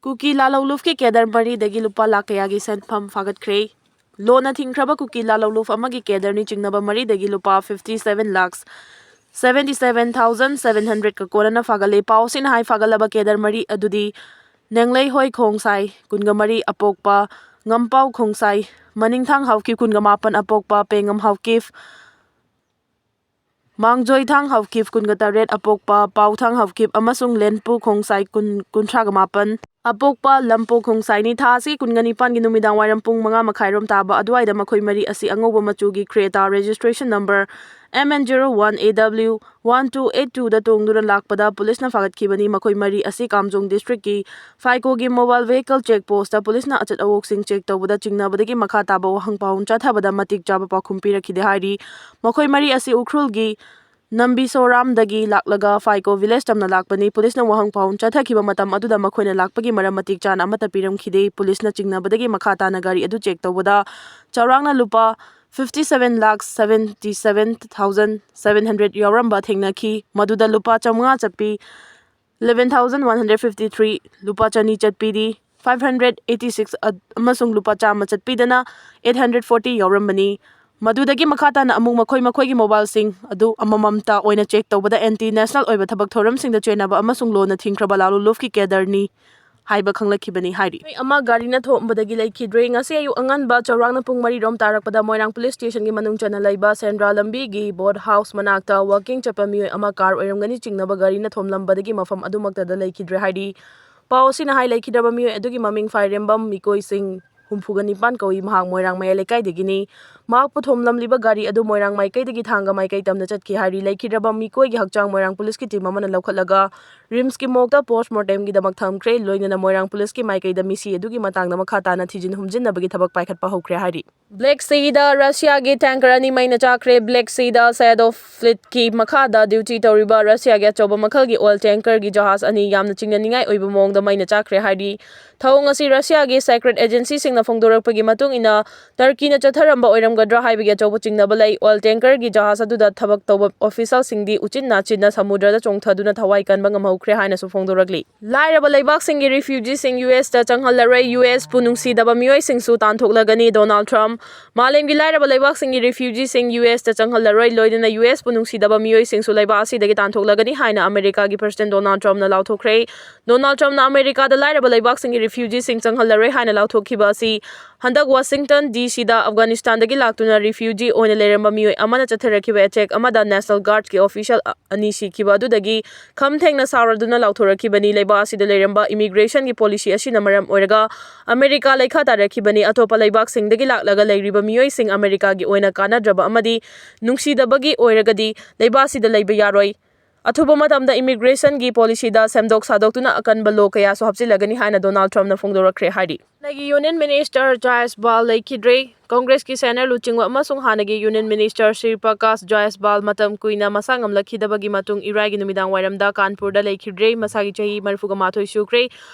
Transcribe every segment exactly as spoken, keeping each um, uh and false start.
ꯀꯨꯀꯤ ꯂꯥꯂꯧꯂꯨꯞꯀꯤ cadre ꯃꯔꯤꯗꯒꯤ ꯂꯨꯄꯥ ꯂꯥꯈ ꯀꯌꯥꯒꯤ ꯁꯦꯟꯐꯝ ꯐꯥꯒꯠꯈ꯭ꯔꯦ? ꯂꯣꯟꯅ ꯊꯤꯡꯈ꯭ꯔꯕ ꯀꯨꯀꯤ ꯂꯥꯂꯧꯂꯨꯞ ꯑꯃꯒꯤ ꯀꯦꯗꯔꯅꯤ ꯆꯤꯡꯅꯕ ꯃꯔꯤꯗꯒꯤ ꯂꯨꯄꯥ fifty seven lakhs seventy seven thousand seven hundred ꯀ ꯀꯣꯟꯅꯅ ꯐꯥꯒꯠꯂꯦ꯫ ꯄꯥꯎ ꯑꯁꯤꯅ ꯍꯥꯏ, ꯐꯥꯒꯠꯂꯕ ꯀꯦꯗꯔ ꯃꯔꯤ ꯑꯗꯨꯗꯤ ꯅꯦꯡꯂꯩꯍꯣꯏ ꯈꯣꯡꯁꯥꯏ, ꯀꯨꯟꯒ ꯃꯔꯤ, ꯑꯄꯣꯛꯄ ꯉꯝꯄꯥꯎ ꯈꯣꯡꯁꯥꯏ, ꯃꯅꯤꯡꯊꯥꯡ ꯍꯥꯎꯀꯤꯞ, ꯀꯨꯟꯒ ꯃꯥꯄꯟ, ꯑꯄꯣꯛꯄ ꯄꯦꯡꯉꯝ ꯍꯥꯎꯀꯤꯞ, ꯃꯥꯡꯖꯣꯏꯊꯥꯡ ꯍꯥꯎꯀꯤꯞ, ꯀꯨꯟꯒ ꯇꯔꯦꯠ, ꯑꯄꯣꯛꯄ ꯄꯥꯎꯊꯥꯡ ꯍꯥꯎꯀꯤꯞ ꯑꯃꯁꯨꯡ ꯂꯦꯟꯄꯨ ꯈꯣꯡꯁꯥꯏ, ꯀꯨꯟ, ꯀꯨꯟꯊ꯭ꯔꯥꯒ ꯃꯥꯄꯟ, ꯑꯄꯣꯛꯄ ꯂꯝꯄꯣꯛ ꯈꯣꯡꯁꯥꯏꯅꯤ꯫ ꯊꯥ ꯑꯁꯤꯒꯤ ꯀꯨꯟꯒ ꯅꯤꯄꯥꯟꯒꯤ ꯅꯨꯃꯤꯗꯥꯡ ꯋꯥꯏꯔꯝ ꯄꯨꯡ ꯃꯉꯥ ꯃꯈꯥꯏꯔꯣꯝ ꯇꯥꯕ ꯑꯗꯨꯋꯥꯏꯗ ꯃꯈꯣꯏ ꯃꯔꯤ ꯑꯁꯤ ꯑꯉꯧꯕ ꯃꯆꯨꯒꯤ Creta, registration number M N zero one A W one two eight two ꯗ ꯇꯣꯡꯗꯨꯅ ꯂꯥꯛꯄꯗ ꯄꯨꯂꯤꯁꯅ ꯐꯥꯒꯠꯈꯤꯕꯅꯤ꯫ ꯃꯈꯣꯏ ꯃꯔꯤ ꯑꯁꯤ ꯀꯥꯝꯖꯣꯡ district ꯀꯤ ꯐꯥꯏꯀꯣꯒꯤ mobile vehicle check post ꯇ ꯄꯨꯂꯤꯁꯅ ꯑꯆꯠ ꯑꯋꯣꯛꯁꯤꯡ check ꯇꯧꯕꯗ ꯆꯤꯡꯅꯕꯗꯒꯤ ꯃꯈꯥ ꯇꯥꯕ ꯋꯥꯍꯪ ꯄꯥꯎꯍꯪ ꯆꯠꯊꯕꯗ ꯃꯇꯤꯛ ꯆꯥꯕ ꯄꯥꯎꯈꯨꯝ ꯄꯤꯔꯛꯈꯤꯗꯦ ꯍꯥꯏꯔꯤ꯫ ꯃꯈꯣꯏ ꯃꯔꯤ ꯑꯁꯤ ꯎꯈ꯭ꯔꯨꯜꯒꯤ ꯅꯝꯕꯤꯁꯣꯔꯥꯝꯗꯒꯤ ꯂꯥꯛꯂꯒ ꯐꯥꯏꯀꯣ village ꯇꯝꯅ ꯂꯥꯛꯄꯅꯤ꯫ ꯄꯨꯂꯤꯁꯅ ꯋꯥꯍꯪ ꯄꯥꯎꯍꯪ ꯆꯠꯊꯈꯤꯕ ꯃꯇꯝ ꯑꯗꯨꯗ ꯃꯈꯣꯏꯅ ꯂꯥꯛꯄꯒꯤ ꯃꯔꯝ ꯃꯇꯤꯛ ꯆꯥꯅ ꯑꯃꯠꯇ ꯄꯤꯔꯝꯈꯤꯗꯦ꯫ ꯄꯨꯂꯤꯁꯅ ꯆꯤꯡꯅꯕꯗꯒꯤ ꯃꯈꯥ ꯇꯥꯅ ꯒꯥꯔꯤ ꯑꯗꯨ check ꯇꯧꯕꯗ ꯆꯥꯎꯔꯥꯛꯅ ꯂꯨꯄꯥ fifty seven lakh seventy seven thousand seven hundred ꯌꯥꯎꯔꯝꯕ ꯊꯦꯡꯅꯈꯤ꯫ ꯃꯗꯨꯗ ꯂꯨꯄꯥ ꯆꯥꯝꯃꯉꯥ ꯆꯠꯄꯤ eleven thousand one hundred fifty three, ꯂꯨꯄꯥ ꯆꯅꯤ ꯆꯠꯄꯤꯗꯤ five hundred eighty six ꯑꯃꯁꯨꯡ ꯂꯨꯄꯥ ꯆꯥꯝꯃ ꯆꯠꯄꯤꯗꯅ eight hundred forty ꯌꯥꯎꯔꯝꯕꯅꯤ꯫ ꯃꯗꯨꯗꯒꯤ ꯃꯈꯥ ꯇꯥꯅ ꯑꯃꯨꯛ ꯃꯈꯣꯏ ꯃꯈꯣꯏꯒꯤ mobileꯁꯤꯡ ꯑꯗꯨ ꯑꯃꯃꯝꯇ ꯑꯣꯏꯅ check ꯇꯧꯕꯗ anti national ꯑꯣꯏꯕ ꯊꯕꯛ ꯊꯧꯔꯝꯁꯤꯡꯗ ꯆꯦꯟꯅꯕ ꯑꯃꯁꯨꯡ ꯂꯣꯟꯅ ꯊꯤꯡꯈ꯭ꯔꯕ ꯂꯥꯂꯨꯂꯨꯞꯀꯤ caderꯅꯤ ꯍꯥꯏꯕ ꯈꯪꯂꯛꯈꯤꯕꯅꯤ ꯍꯥꯏꯔꯤ꯫ ꯃꯤꯑꯣꯏ ꯑꯃ ꯒꯥꯔꯤꯅ ꯊꯣꯝꯕꯗꯒꯤ ꯂꯩꯈꯤꯗ꯭ꯔꯦ꯫ ꯉꯁꯤ ꯑꯌꯨꯛ ꯑꯉꯟꯕ ꯆꯥꯎꯔꯥꯛꯅ ꯄꯨꯡ ꯃꯔꯤ ꯔꯣꯝ ꯇꯥꯔꯛꯄꯗ ꯃꯣꯏꯔꯥꯡ police stationꯒꯤ ꯃꯅꯨꯡ ꯆꯟꯅ ꯂꯩꯕ ꯁꯦꯟꯗ꯭ꯔꯥ ꯂꯝꯕꯤꯒꯤ boat house ꯃꯅꯥꯛꯇ walking ꯆꯠꯄ ꯃꯤꯑꯣꯏ ꯑꯃ car ꯑꯣꯏꯔꯝꯒꯅꯤ ꯆꯤꯡꯅꯕ ꯒꯥꯔꯤꯅ ꯊꯣꯝꯂꯝꯕꯗꯒꯤ ꯃꯐꯝ ꯑꯗꯨꯃꯛꯇꯗ ꯂꯩꯈꯤꯗ꯭ꯔꯦ ꯍꯥꯏꯔꯤ꯫ ꯄꯥꯎ ꯑꯁꯤꯅ ꯍꯥꯏ, ꯂꯩꯈꯤꯗ꯭ꯔꯕ ꯃꯤꯑꯣꯏ ꯑꯗꯨꯒꯤ ꯃꯃꯤꯡ ꯐꯥꯏꯔꯦꯝꯕꯝ ꯃꯤꯀꯣꯏꯁꯤꯡ ꯍꯨꯝꯐꯨꯒ ꯅꯤꯄꯥꯟ ꯀꯧꯏ꯫ ꯃꯍꯥꯛ ꯃꯣꯏꯔꯥꯡ ꯃꯌꯥꯏ ꯂꯩꯀꯥꯏꯗꯒꯤꯅꯤ꯫ ꯃꯍꯥꯛꯄꯨ ꯊꯣꯝꯂꯝꯂꯤꯕ ꯒꯥꯔꯤ ꯑꯗꯨ ꯃꯣꯏꯔꯥꯡ ꯃꯥꯏꯀꯩꯗꯒꯤ ꯊꯥꯡꯒ ꯃꯥꯏꯀꯩ ꯇꯝꯅ ꯆꯠꯈꯤ ꯍꯥꯏꯔꯤ꯫ ꯂꯩꯈꯤꯗ꯭ꯔꯕ ꯃꯤꯀꯣꯏꯒꯤ ꯍꯛꯆꯥꯡ ꯃꯣꯏꯔꯥꯡ policeꯀꯤ team ꯑꯃꯅ ꯂꯧꯈꯠꯂꯒ RIMSꯀꯤ morgueꯇ postmortemꯒꯤꯗꯃꯛ ꯊꯝꯈ꯭ꯔꯦ꯫ ꯂꯣꯏꯅꯅ ꯃꯣꯏꯔꯥꯡ policeꯀꯤ ꯃꯥꯏꯀꯩꯗ ꯃꯤꯁꯤ ꯑꯗꯨꯒꯤ ꯃꯇꯥꯡꯗ ꯃꯈꯥ ꯇꯥꯅ ꯊꯤꯖꯤꯟ ꯍꯨꯝꯖꯤꯟꯅꯕꯒꯤ ꯊꯕꯛ ꯄꯥꯏꯈꯠꯄ ꯍꯧꯈ꯭ꯔꯦ ꯍꯥꯏꯔꯤ꯫ Black Seaꯗ Russiaꯒꯤ tanker ꯑꯅꯤ ꯃꯩꯅ ꯆꯥꯛꯈ꯭ꯔꯦ꯫ Black Seaꯗ Shadow Fleetꯀꯤ ꯃꯈꯥꯗ duty ꯇꯧꯔꯤꯕ Russiaꯒꯤ ꯑꯆꯧꯕ ꯃꯈꯜꯒꯤ oil tankerꯒꯤ ꯖꯍꯥꯖ ꯑꯅꯤ ꯌꯥꯝꯅ ꯆꯤꯡꯅꯅꯤꯡꯉꯥꯏ ꯑꯣꯏꯕ ꯃꯑꯣꯡꯗ ꯃꯩꯅ ꯆꯥꯛꯈ꯭ꯔꯦ ꯍꯥꯏꯔꯤ꯫ ꯊꯧꯑꯣꯡ ꯑꯁꯤ Russiaꯒꯤ secret agencyꯁꯤꯡꯅ ꯐꯣꯡꯗꯣꯔꯛꯄꯒꯤ ꯃꯇꯨꯡ ꯏꯟꯅ, ꯇꯔꯀꯤꯅ ꯆꯠꯊꯔꯝꯕ ꯑꯣꯏꯔꯝꯒꯗ꯭ꯔꯥ ꯍꯥꯏꯕꯒꯤ ꯑꯆꯧꯕ ꯆꯤꯡꯅꯕ ꯂꯩ꯫ ꯑꯣꯏꯜ ꯇꯦꯡꯀꯔꯒꯤ ꯖꯍꯥꯖ ꯑꯗꯨꯗ ꯊꯕꯛ ꯇꯧꯕ ꯑꯣꯐꯤꯁꯔꯁꯤꯡꯗꯤ ꯎꯆꯤꯟ ꯅꯥꯆꯤꯟꯅ ꯁꯃꯨꯗ꯭ꯔꯗ ꯆꯣꯡꯊꯗꯨꯅ ꯊꯋꯥꯏ ꯀꯟꯕ ꯉꯝꯍꯧꯈ꯭ꯔꯦ ꯍꯥꯏꯅꯁꯨ ꯐꯣꯡꯗꯣꯔꯛꯂꯤ꯫ ꯂꯥꯏꯔꯕ ꯂꯩꯕꯥꯛꯁꯤꯡꯒꯤ ꯔꯤꯐ꯭ꯌꯨꯖꯤꯁꯤꯡ ꯌꯨ ꯑꯦꯁꯇ ꯆꯪꯍꯜꯂꯔꯣꯏ, ꯌꯨ ꯑꯦꯁꯄꯨ ꯅꯨꯡꯁꯤꯗꯕ ꯃꯤꯑꯣꯏꯁꯤꯡꯁꯨ ꯇꯥꯟꯊꯣꯛꯂꯒꯅꯤ, ꯗꯣꯅꯥꯜꯗ ꯇ꯭ꯔꯝꯞ꯫ ꯃꯥꯂꯦꯝꯒꯤ ꯂꯥꯏꯔꯕ ꯂꯩꯕꯥꯛꯁꯤꯡꯒꯤ ꯔꯤꯐ꯭ꯌꯨꯖꯤꯁꯤꯡ ꯌꯨ ꯑꯦꯁꯇ ꯆꯪꯍꯜꯂꯔꯣꯏ, ꯂꯣꯏꯅꯅ ꯌꯨ ꯑꯦꯁꯄꯨ ꯅꯨꯡꯁꯤꯗꯕ ꯃꯤꯑꯣꯏꯁꯤꯡꯁꯨ ꯂꯩꯕꯥꯛ ꯑꯁꯤꯗꯒꯤ ꯇꯥꯟꯊꯣꯛꯂꯒꯅꯤ ꯍꯥꯏꯅ ꯑꯃꯦꯔꯤꯀꯥꯒꯤ ꯄ꯭ꯔꯁꯤꯗꯦꯟꯠ ꯗꯣꯅꯥꯜꯗ ꯇ꯭ꯔꯝꯞꯅ ꯂꯥꯎꯊꯣꯛꯈ꯭ꯔꯦ꯫ ꯗꯣꯅꯥꯜꯗ ꯇ꯭ꯔꯝꯞꯅ ꯑꯃꯦꯔꯤꯀꯥꯗ ꯂꯥꯏꯔꯕ ꯂꯩꯕꯥꯛꯁꯤꯡꯒꯤ ꯔꯤꯐ꯭ꯌꯨꯖꯤꯁꯤꯡ ꯆꯪꯍꯜꯂꯔꯣꯏ ꯍꯥꯏꯅ ꯂꯥꯎꯊꯣꯛꯈꯤꯕ ꯑꯁꯤ ꯍꯟꯗꯛ ꯋꯥꯁꯤꯡꯇꯟ ꯗꯤ ꯁꯤꯗ ꯑꯐꯒꯥꯅꯤꯁꯇꯥꯟꯗꯒꯤ ꯂꯥꯛꯇꯨꯅ ꯔꯤꯐ꯭ꯌꯨꯖꯤ ꯑꯣꯏꯅ ꯂꯩꯔꯝꯕ ꯃꯤꯑꯣꯏ ꯑꯃꯅ ꯆꯠꯊꯔꯛꯈꯤꯕ ꯑꯦꯇꯦꯛ ꯑꯃꯗ ꯅꯦꯁꯅꯦꯜ ꯒꯥꯔꯗꯀꯤ ꯑꯣꯐꯤꯁꯤꯌꯦꯜ ꯑꯅꯤ ꯁꯤꯈꯤꯕ ꯑꯗꯨꯗꯒꯤ ꯈꯝ ꯊꯦꯡꯅ ꯁꯥꯎꯔꯗꯨꯅ ꯂꯥꯎꯊꯣꯔꯛꯈꯤꯕꯅꯤ꯫ ꯂꯩꯕꯥꯛ ꯑꯁꯤꯗ ꯂꯩꯔꯝꯕ ꯏꯃꯤꯒ꯭ꯔꯦꯁꯟꯒꯤ ꯄꯣꯂꯤꯁꯤ ꯑꯁꯤꯅ ꯃꯔꯝ ꯑꯣꯏꯔꯒ ꯑꯃꯦꯔꯤꯀꯥ ꯂꯩꯈꯥ ꯇꯥꯔꯛꯈꯤꯕꯅꯤ꯫ ꯑꯇꯣꯞꯄ ꯂꯩꯕꯥꯛꯁꯤꯡꯗꯒꯤ ꯂꯥꯛꯂꯒ ꯂꯩꯔꯤꯕ ꯃꯤꯑꯣꯏꯁꯤꯡ ꯑꯃꯦꯔꯤꯀꯥꯒꯤ ꯑꯣꯏꯅ ꯀꯥꯟꯅꯗ꯭ꯔꯕ ꯑꯃꯗꯤ ꯅꯨꯡꯁꯤꯗꯕꯒꯤ ꯑꯣꯏꯔꯒꯗꯤ ꯂꯩꯕꯥꯛ ꯑꯁꯤꯗ ꯂꯩꯕ ꯌꯥꯔꯣꯏ꯫ ꯑꯊꯨꯕ ꯃꯇꯝꯗ ꯏꯃꯤꯒ꯭ꯔꯦꯁꯟꯒꯤ ꯄꯣꯂꯤꯁꯤꯗ ꯁꯦꯝꯗꯣꯛ ꯁꯥꯗꯣꯛꯇꯨꯅ ꯑꯀꯟꯕ ꯂꯣ ꯀꯌꯥꯁꯨ ꯍꯥꯞꯆꯤꯜꯂꯒꯅꯤ ꯍꯥꯏꯅ ꯗꯣꯅꯥꯜꯗ ꯇ꯭ꯔꯝꯞꯅ ꯐꯣꯡꯗꯣꯔꯛꯈ꯭ꯔꯦ ꯍꯥꯏꯔꯤ꯫ ꯍꯥꯟꯅꯒꯤ ꯌꯨꯅꯤꯌꯟ ꯃꯤꯅꯤꯁꯇꯔ ꯖꯥꯌꯁ ꯕꯥꯜ ꯂꯩꯈꯤꯗ꯭ꯔꯦ꯫ ꯀꯣꯡꯒ꯭ꯔꯦꯁꯀꯤ ꯁꯦꯅꯤꯌꯔ ꯂꯨꯆꯤꯡꯕ ꯑꯃꯁꯨꯡ ꯍꯥꯟꯅꯒꯤ ꯌꯨꯅꯤꯌꯟ ꯃꯤꯅꯤꯁꯇꯔ ꯁ꯭ꯔꯤ ꯄ꯭ꯔꯀꯥꯁ ꯖꯥꯌꯁ ꯕꯥꯜ ꯃꯇꯝ ꯀꯨꯏꯅ ꯃꯁꯥ ꯉꯝꯂꯛꯈꯤꯗꯕꯒꯤ ꯃꯇꯨꯡ ꯏꯔꯥꯏꯒꯤ ꯅꯨꯃꯤꯗꯥꯡ ꯋꯥꯏꯔꯝꯗ ꯀꯥꯟꯄꯨꯔꯗ ꯂꯩꯈꯤꯗ꯭ꯔꯦ꯫ ꯃꯁꯥꯒꯤ ꯆꯍꯤ ꯃꯔꯤꯐꯨꯒ ꯃꯥꯊꯣꯏ ꯁꯨꯈ꯭ꯔꯦ꯫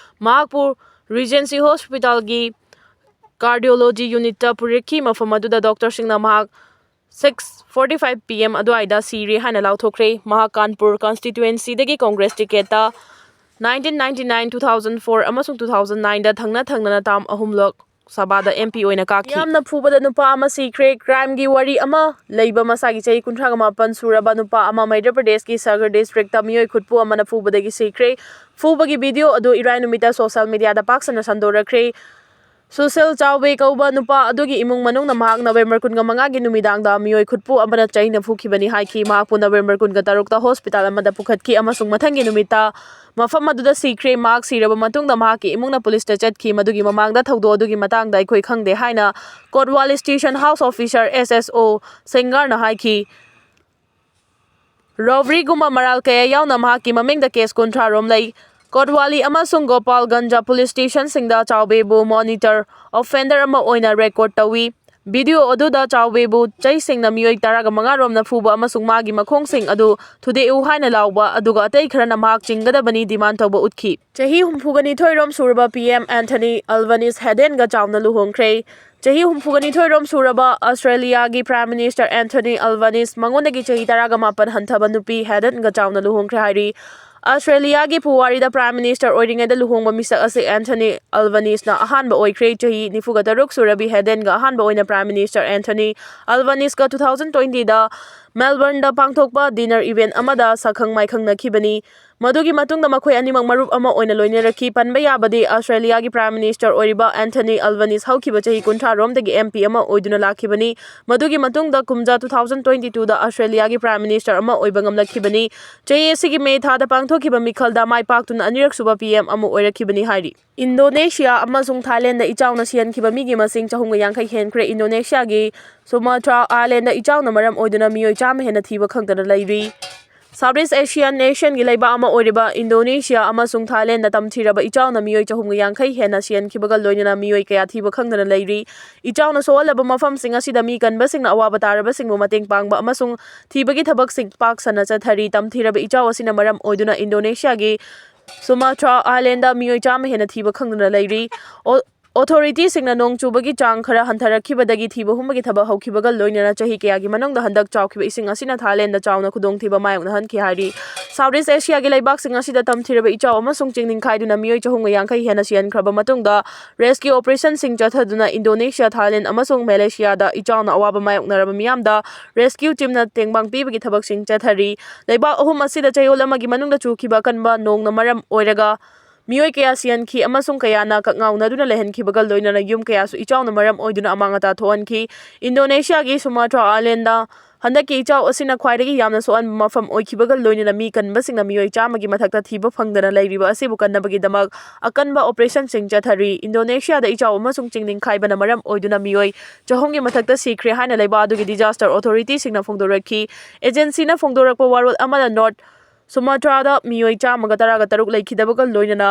ꯃꯍꯥꯛꯄꯨ ꯔꯤꯖꯦꯟꯁꯤ ꯍꯣꯁꯄꯤꯇꯥꯜꯒꯤ ꯀꯥꯔꯗꯤꯑꯣꯂꯣꯖꯤ ꯌꯨꯅꯤꯠꯇ ꯄꯨꯔꯛꯈꯤ, ꯃꯐꯝ ꯑꯗꯨꯗ ꯗꯣꯛꯇꯔꯁꯤꯡꯅ ꯃꯍꯥꯛ six forty five P M ꯑꯗꯨꯋꯥꯏꯗ ꯁꯤꯔꯦ ꯍꯥꯏꯅ ꯂꯥꯎꯊꯣꯛꯈ꯭ꯔꯦ꯫ ꯃꯍꯥꯛ ꯀꯥꯟꯄꯨꯔ ꯀꯟꯁꯇꯤꯇ꯭ꯋꯦꯟꯁꯤꯗꯒꯤ ꯀꯣꯡꯒ꯭ꯔꯦꯁ ꯇꯤꯀꯦꯠꯇ nineteen ninety nine, two thousand four ꯑꯃꯁꯨꯡ ꯇꯨ ꯊꯥꯎꯖꯟ ꯅꯥꯏꯟꯗ ꯊꯪꯅ ꯊꯪꯅꯅ ꯇꯥꯝ ꯑꯍꯨꯝꯂꯛ ꯁꯚꯥꯗ ꯑꯦꯝ ꯄꯤ ꯑꯣꯏꯅ ꯀꯥꯈꯤ꯫ ꯌꯥꯝꯅ ꯐꯨꯕꯗ ꯅꯨꯄꯥ ꯑꯃ ꯁꯤꯈ꯭ꯔꯦ꯫ ꯀ꯭ꯔꯥꯏꯝꯒꯤ ꯋꯥꯔꯤ ꯑꯃ ꯂꯩꯕ ꯃꯁꯥꯒꯤ ꯆꯍꯤ ꯀꯨꯟꯊ꯭ꯔꯥꯒ ꯃꯥꯄꯟ ꯁꯨꯔꯕ ꯅꯨꯄꯥ ꯑꯃ ꯃꯙ꯭ꯌ ꯄ꯭ꯔꯗꯦꯁꯀꯤ ꯁꯥꯒꯔ ꯗꯤꯁꯇ꯭ꯔꯤꯛꯇ ꯃꯤꯑꯣꯏ ꯈꯨꯠꯄꯨ ꯑꯃꯅ ꯐꯨꯕꯗꯒꯤ ꯁꯤꯈ꯭ꯔꯦ꯫ ꯐꯨꯕꯒꯤ ꯚꯤꯗꯤꯑꯣ ꯑꯗꯨ ꯏꯔꯥꯏ ꯅꯨꯃꯤꯠꯇ ꯁꯣꯁꯤꯌꯦꯜ ꯃꯤꯗꯤꯌꯥꯗ ꯄꯥꯛ ꯁꯟꯅ ꯁꯟꯗꯣꯔꯛꯈ꯭ꯔꯦ꯫ ꯁꯨꯁꯤꯜ ꯆꯥꯎꯕꯦ ꯀꯧꯕ ꯅꯨꯄꯥ ꯑꯗꯨꯒꯤ ꯏꯃꯨꯡ ꯃꯅꯨꯡꯅ ꯃꯍꯥꯛ ꯅꯕꯦꯝꯕꯔ ꯀꯨꯟꯒ ꯃꯉꯥꯒꯤ ꯅꯨꯃꯤꯗꯥꯡꯗ ꯃꯤꯑꯣꯏ ꯈꯨꯠꯄꯨ ꯑꯃꯅ ꯆꯩꯅ ꯐꯨꯈꯤꯕꯅꯤ ꯍꯥꯏꯈꯤ꯫ ꯃꯍꯥꯛꯄꯨ ꯅꯕꯦꯝꯕꯔ ꯀꯨꯟꯒ ꯇꯔꯨꯛꯇ ꯍꯣꯁꯄꯤꯇꯥꯜ ꯑꯃꯗ ꯄꯨꯈꯠꯈꯤ ꯑꯃꯁꯨꯡ ꯃꯊꯪꯒꯤ ꯅꯨꯃꯤꯠꯇ ꯃꯐꯝ ꯑꯗꯨꯗ ꯁꯤꯈ꯭ꯔꯦ꯫ ꯃꯍꯥꯛ ꯁꯤꯔꯕ ꯃꯇꯨꯡꯗ ꯃꯍꯥꯛꯀꯤ ꯏꯃꯨꯡꯅ ꯄꯨꯂꯤꯁꯇ ꯆꯠꯈꯤ꯫ ꯃꯗꯨꯒꯤ ꯃꯃꯥꯡꯗ ꯊꯧꯗꯣꯛ ꯑꯗꯨꯒꯤ ꯃꯇꯥꯡꯗ ꯑꯩꯈꯣꯏ ꯈꯪꯗꯦ ꯍꯥꯏꯅ ꯀꯣꯠꯋꯥꯂꯤ ꯁ꯭ꯇꯦꯁꯟ ꯍꯥꯎꯁ ꯑꯣꯐꯤꯁꯔ ꯑꯦꯁ ꯑꯦꯁ ꯑꯣ ꯁꯦꯡꯒꯥꯔꯅ ꯍꯥꯏꯈꯤ꯫ ꯔꯣꯕꯔꯤꯒꯨꯝꯕ ꯃꯔꯥꯜ ꯀꯌꯥ ꯌꯥꯎꯅ ꯃꯍꯥꯛꯀꯤ ꯃꯃꯤꯡꯗ ꯀꯦꯁ ꯀꯨꯟꯊ꯭ꯔꯥ ꯔꯣꯝ ꯂꯩ꯫ ꯀꯣꯠꯋꯥꯂꯤ ꯑꯃꯁꯨꯡ ꯒꯣꯄꯥꯜꯒꯟꯖ ꯄꯨꯂꯤꯁ ꯁ꯭ꯇꯦꯁꯟꯁꯤꯡꯗ ꯆꯥꯎꯕꯦꯕꯨ ꯃꯣꯅꯤꯇꯔ ꯑꯣꯐꯦꯟꯗꯔ ꯑꯃ ꯑꯣꯏꯅ ꯔꯦꯀꯣꯔꯗ ꯇꯧꯏ꯫ ꯚꯤꯗꯤꯑꯣ ꯑꯗꯨꯗ ꯆꯥꯎꯕꯦꯕꯨ ꯆꯩꯁꯤꯡꯅ ꯃꯤꯑꯣꯏ ꯇꯔꯥꯒ ꯃꯉꯥ ꯔꯣꯝꯅ ꯐꯨꯕ ꯑꯃꯁꯨꯡ ꯃꯥꯒꯤ ꯃꯈꯣꯡꯁꯤꯡ ꯑꯗꯨ ꯊꯨꯗꯦꯛꯎ ꯍꯥꯏꯅ ꯂꯥꯎꯕ, ꯑꯗꯨꯒ ꯑꯇꯩ ꯈꯔꯅ ꯃꯍꯥꯛ ꯆꯤꯡꯒꯗꯕꯅꯤ ꯗꯤꯃꯥꯟ ꯇꯧꯕ ꯎꯠꯈꯤ꯫ ꯆꯍꯤ ꯍꯨꯝꯐꯨꯒ ꯅꯤꯊꯣꯏ ꯔꯣꯝ ꯁꯨꯔꯕ ꯄꯤ ꯑꯦꯝ ꯑꯦꯟꯊꯣꯅꯤ ꯑꯜꯕꯅꯤꯁ ꯍꯦꯗꯦꯟꯒ ꯆꯥꯎꯅ ꯂꯨꯍꯣꯡꯈ꯭ꯔꯦ꯫ ꯆꯍꯤ ꯍꯨꯝꯐꯨꯒ ꯅꯤꯊꯣꯏ ꯔꯣꯝ ꯁꯨꯔꯕ ꯑꯁꯇ꯭ꯔꯦꯂꯤꯌꯥꯒꯤ ꯄ꯭ꯔꯥꯏꯝ ꯃꯤꯅꯤꯁꯇꯔ ꯑꯦꯟꯊꯣꯅꯤ ꯑꯜꯕꯅꯤꯁ ꯃꯉꯣꯟꯗꯒꯤ ꯆꯍꯤ ꯇꯔꯥꯒ ꯃꯥꯄꯟ ꯍꯟꯊꯕ ꯅꯨꯄꯤ ꯍꯦꯗꯦꯟꯒ ꯆꯥꯎꯅ ꯂꯨꯍꯣꯡꯈ꯭ꯔꯦ ꯍꯥꯏꯔꯤ꯫ ꯑꯁꯇ꯭ꯔꯦꯂꯤꯌꯥꯒꯤ ꯄꯨꯋꯥꯔꯤꯗ ꯄ꯭ꯔꯥꯏꯝ ꯃꯤꯅꯤꯁꯇꯔ ꯑꯣꯏꯔꯤꯉꯩꯗ ꯂꯨꯍꯣꯡꯕ ꯃꯤꯁꯛ ꯑꯁꯤ ꯑꯦꯟꯊꯣꯅꯤ ꯑꯜꯕꯅꯤꯁꯅ ꯑꯍꯥꯟꯕ ꯑꯣꯏꯈ꯭ꯔꯦ꯫ ꯆꯍꯤ ꯅꯤꯐꯨꯒ ꯇꯔꯨꯛ ꯁꯨꯔꯕꯤ ꯍꯦꯗꯦꯟꯒ ꯑꯍꯥꯟꯕ ꯑꯣꯏꯅ ꯄ꯭ꯔꯥꯏꯝ ꯃꯤꯅꯤꯁꯇꯔ ꯑꯦꯟꯊꯣꯅꯤ ꯑꯜꯕꯅꯤꯁꯀ two thousand twenty ꯗ ꯃꯦꯜꯕꯔꯟꯗ ꯄꯥꯡꯊꯣꯛꯄ ꯗꯤꯅꯔ ꯏꯚꯦꯟꯠ ꯑꯃꯗ ꯁꯛꯈꯪ ꯃꯥꯏꯈꯪꯅꯈꯤꯕꯅꯤ꯫ ꯃꯗꯨꯒꯤ ꯃꯇꯨꯡꯗ ꯃꯈꯣꯏ ꯑꯅꯤꯃꯛ ꯃꯔꯨꯞ ꯑꯃ ꯑꯣꯏꯅ ꯂꯣꯏꯅꯔꯛꯈꯤ꯫ ꯄꯟꯕ ꯌꯥꯕꯗꯤ, ꯑꯁꯇ꯭ꯔꯦꯂꯤꯌꯥꯒꯤ ꯄ꯭ꯔꯥꯏꯝ ꯃꯤꯅꯤꯁꯇꯔ ꯑꯣꯏꯔꯤꯕ ꯑꯦꯟꯊꯣꯅꯤ ꯑꯜꯕꯅꯤꯁ ꯍꯧꯈꯤꯕ ꯆꯍꯤ ꯀꯨꯟꯊ꯭ꯔꯥ ꯔꯣꯝꯗꯒꯤ ꯑꯦꯝ ꯄꯤ ꯑꯃ ꯑꯣꯏꯗꯨꯅ ꯂꯥꯛꯈꯤꯕꯅꯤ꯫ ꯃꯗꯨꯒꯤ ꯃꯇꯨꯡꯗ ꯀꯨꯝꯖꯥ two thousand twenty two ꯗ ꯑꯁꯇ꯭ꯔꯦꯂꯤꯌꯥꯒꯤ ꯄ꯭ꯔꯥꯏꯝ ꯃꯤꯅꯤꯁꯇꯔ ꯑꯃ ꯑꯣꯏꯕ ꯉꯝꯂꯛꯈꯤꯕꯅꯤ꯫ ꯆꯍꯤ ꯑꯁꯤꯒꯤ ꯃꯦ ꯊꯥꯗ ꯄꯥꯡꯊꯣꯛꯈꯤꯕ ꯃꯤꯈꯜꯗ ꯃꯥꯏ ꯄꯥꯛꯇꯨꯅ ꯑꯅꯤꯔꯛ ꯁꯨꯕ ꯄꯤ ꯑꯦꯝ ꯑꯃ ꯑꯣꯏꯔꯛꯈꯤꯕꯅꯤ ꯍꯥꯏꯔꯤ꯫ ꯏꯟꯗꯣꯅꯦꯁꯤꯌꯥ ꯑꯃꯁꯨꯡ ꯊꯥꯏꯂꯦꯟꯗ ꯏꯆꯥꯎꯅ ꯁꯤꯍꯟꯈꯤꯕ ꯃꯤꯒꯤ ꯃꯁꯤꯡ ꯆꯍꯨꯝꯒ ꯌꯥꯡꯈꯩ ꯍꯦꯟꯈ꯭ꯔꯦ꯫ ꯏꯟꯗꯣꯅꯦꯁꯤꯌꯥꯒꯤ ꯁꯨꯃꯥꯇ꯭ꯔꯥ ꯑꯥꯏꯂꯦꯟꯗ ꯏꯆꯥꯎꯅ ꯃꯔꯝ ꯑꯣꯏꯗꯨꯅ ꯃꯤꯑꯣꯏ ꯆꯥꯝꯃ ꯍꯦꯟꯅ ꯊꯤꯕ ꯈꯪꯗꯅ ꯂꯩꯔꯤ꯫ ꯁꯥꯎꯠ ꯏꯁ ꯑꯦꯁꯤꯌꯥꯟ ꯅꯦꯁꯟꯒꯤ ꯂꯩꯕꯥꯛ ꯑꯃ ꯑꯣꯏꯔꯤꯕ ꯏꯟꯗꯣꯅꯦꯁꯤꯌꯥ ꯑꯃꯁꯨꯡ ꯊꯥꯏꯂꯦꯟꯗ ꯇꯝꯊꯤꯔꯕ ꯏꯆꯥꯎꯅ ꯃꯤꯑꯣꯏ ꯆꯍꯨꯝꯒ ꯌꯥꯡꯈꯩ ꯍꯦꯟꯅ ꯁꯤꯍꯟꯈꯤꯕꯒ ꯂꯣꯏꯅꯅ ꯃꯤꯑꯣꯏ ꯀꯌꯥ ꯊꯤꯕ ꯈꯪꯗꯅ ꯂꯩꯔꯤ꯫ ꯏꯆꯥꯎꯅ ꯁꯣꯛꯍꯜꯂꯕ ꯃꯐꯝꯁꯤꯡ ꯑꯁꯤꯗ ꯃꯤ ꯀꯟꯕꯁꯤꯡꯅ ꯑꯋꯥꯕ ꯇꯥꯔꯕꯁꯤꯡꯕꯨ ꯃꯇꯦꯡ ꯄꯥꯡꯕ ꯑꯃꯁꯨꯡ ꯊꯤꯕꯒꯤ ꯊꯕꯛꯁꯤꯡ ꯄꯥꯛ ꯁꯟꯅ ꯆꯠꯊꯔꯤ꯫ ꯇꯝꯊꯤꯔꯕ ꯏꯆꯥꯎ ꯑꯁꯤꯅ ꯃꯔꯝ ꯑꯣꯏꯗꯨꯅ ꯏꯟꯗꯣꯅꯦꯁꯤꯌꯥꯒꯤ ꯁꯨꯃꯥꯇ꯭ꯔꯥ ꯑꯥꯏꯂꯦꯟꯗ ꯃꯤꯑꯣꯏ ꯆꯥꯝꯃ ꯍꯦꯟꯅ ꯊꯤꯕ ꯈꯪꯗꯅ ꯂꯩꯔꯤ꯫ ꯑꯣ-, ꯑꯣꯊꯣꯔꯤꯇꯤꯁꯤꯡꯅ ꯅꯣꯡ ꯆꯨꯕꯒꯤ ꯆꯥꯡ ꯈꯔ ꯍꯟꯊꯔꯛꯈꯤꯕꯗꯒꯤ ꯊꯤꯕ ꯍꯨꯝꯕꯒꯤ ꯊꯕꯛ ꯍꯧꯈꯤꯕꯒ ꯂꯣꯏꯅꯅ ꯆꯍꯤ ꯀꯌꯥꯒꯤ ꯃꯅꯨꯡꯗ ꯍꯟꯗꯛ ꯆꯥꯎꯈꯤꯕ ꯏꯁꯤꯡ ꯑꯁꯤꯅ ꯊꯥꯏꯂꯦꯟꯗ ꯆꯥꯎꯅ ꯈꯨꯗꯣꯡꯊꯤꯕ ꯃꯥꯌꯣꯛꯅꯍꯟꯈꯤ ꯍꯥꯏꯔꯤ꯫ ꯁꯥꯎꯠ ꯏꯁ ꯑꯦꯁꯤꯌꯥꯒꯤ ꯂꯩꯕꯥꯛꯁꯤꯡ ꯑꯁꯤꯗ ꯇꯝꯊꯤꯔꯕ ꯏꯆꯥꯎ ꯑꯃꯁꯨꯡ ꯆꯤꯡ ꯅꯤꯡꯈꯥꯏꯗꯨꯅ ꯃꯤꯑꯣꯏ ꯆꯍꯨꯝꯒ ꯌꯥꯡꯈꯩ ꯍꯦꯟꯅ ꯁꯤꯍꯟꯈ꯭ꯔꯕ ꯃꯇꯨꯡꯗ, ꯔꯦꯁꯀ꯭ꯌꯨ ꯑꯣꯄꯔꯦꯁꯟꯁꯤꯡ ꯆꯠꯊꯗꯨꯅ ꯏꯟꯗꯣꯅꯦꯁꯤꯌꯥ, ꯊꯥꯏꯂꯦꯟꯗ ꯑꯃꯁꯨꯡ ꯃꯦꯂꯦꯁꯤꯌꯥꯗ ꯏꯆꯥꯎꯅ ꯑꯋꯥꯕ ꯃꯥꯌꯣꯛꯅꯔꯕ ꯃꯤꯌꯥꯝꯗ ꯔꯦꯁꯀ꯭ꯌꯨ ꯇꯤꯝꯅ ꯇꯦꯡꯕꯥꯡ ꯄꯤꯕꯒꯤ ꯊꯕꯛꯁꯤꯡ ꯆꯠꯊꯔꯤ꯫ ꯂꯩꯕꯥꯛ ꯑꯍꯨꯝ ꯑꯁꯤꯗ ꯆꯌꯣꯜ ꯑꯃꯒꯤ ꯃꯅꯨꯡꯗ ꯆꯨꯈꯤꯕ ꯑꯀꯟꯕ ꯅꯣꯡꯅ ꯃꯔꯝ ꯑꯣꯏꯔꯒ ꯃꯤꯑꯣꯏ ꯀꯌꯥ ꯁꯤꯍꯟꯈꯤ ꯑꯃꯁꯨꯡ ꯀꯌꯥꯅ ꯀꯛꯉꯥꯎꯅꯗꯨꯅ ꯂꯩꯍꯟꯈꯤꯕꯒ ꯂꯣꯏꯅꯅ ꯌꯨꯝ ꯀꯌꯥꯁꯨ ꯏꯆꯥꯎꯅ ꯃꯔꯝ ꯑꯣꯏꯗꯨꯅ ꯑꯃꯥꯡ ꯑꯇꯥ ꯊꯣꯛꯍꯟꯈꯤ꯫ ꯏꯟꯗꯣꯅꯦꯁꯤꯌꯥꯒꯤ ꯁꯨꯃꯥꯇ꯭ꯔꯥ ꯑꯥꯏꯂꯦꯟꯗ ꯍꯟꯗꯛꯀꯤ ꯏꯆꯥꯎ ꯑꯁꯤꯅ ꯈ꯭ꯋꯥꯏꯗꯒꯤ ꯌꯥꯝꯅ ꯁꯣꯛꯍꯟꯕ ꯃꯐꯝ ꯑꯣꯏꯈꯤꯕꯒ ꯂꯣꯏꯅꯅ ꯃꯤ ꯀꯟꯕꯁꯤꯡꯅ ꯃꯤꯑꯣꯏ ꯆꯥꯝꯃꯒꯤ ꯃꯊꯛꯇ ꯊꯤꯕ ꯐꯪꯗꯅ ꯂꯩꯔꯤꯕ ꯑꯁꯤꯕꯨ ꯀꯟꯅꯕꯒꯤꯗꯃꯛ ꯑꯀꯟꯕ ꯑꯣꯄꯔꯦꯁꯟꯁꯤꯡ ꯆꯠꯊꯔꯤ꯫ ꯏꯟꯗꯣꯅꯦꯁꯤꯌꯥꯗ ꯏꯆꯥꯎ ꯑꯃꯁꯨꯡ ꯆꯤꯡ ꯅꯤꯡꯈꯥꯏꯕꯅ ꯃꯔꯝ ꯑꯣꯏꯗꯨꯅ ꯃꯤꯑꯣꯏ ꯆꯍꯨꯝꯒꯤ ꯃꯊꯛꯇ ꯁꯤꯈ꯭ꯔꯦ ꯍꯥꯏꯅ ꯂꯩꯕꯥꯛ ꯑꯗꯨꯒꯤ ꯗꯤꯖꯥꯁꯇꯔ ꯑꯣꯊꯣꯔꯤꯇꯤꯁꯤꯡꯅ ꯐꯣꯡꯗꯣꯔꯛꯈꯤ꯫ ꯑꯦꯖꯦꯟꯁꯤꯅ ꯐꯣꯡꯗꯣꯔꯛꯄ ꯋꯥꯔꯣꯜ ꯑꯃꯗ ꯅꯣꯔꯠ ꯁꯨꯃꯥꯇ꯭ꯔꯥꯗ ꯃꯤꯑꯣꯏ ꯆꯥꯝꯃꯒ ꯇꯔꯥꯒ ꯇꯔꯨꯛ ꯂꯩꯈꯤꯗꯕꯒ ꯂꯣꯏꯅꯅ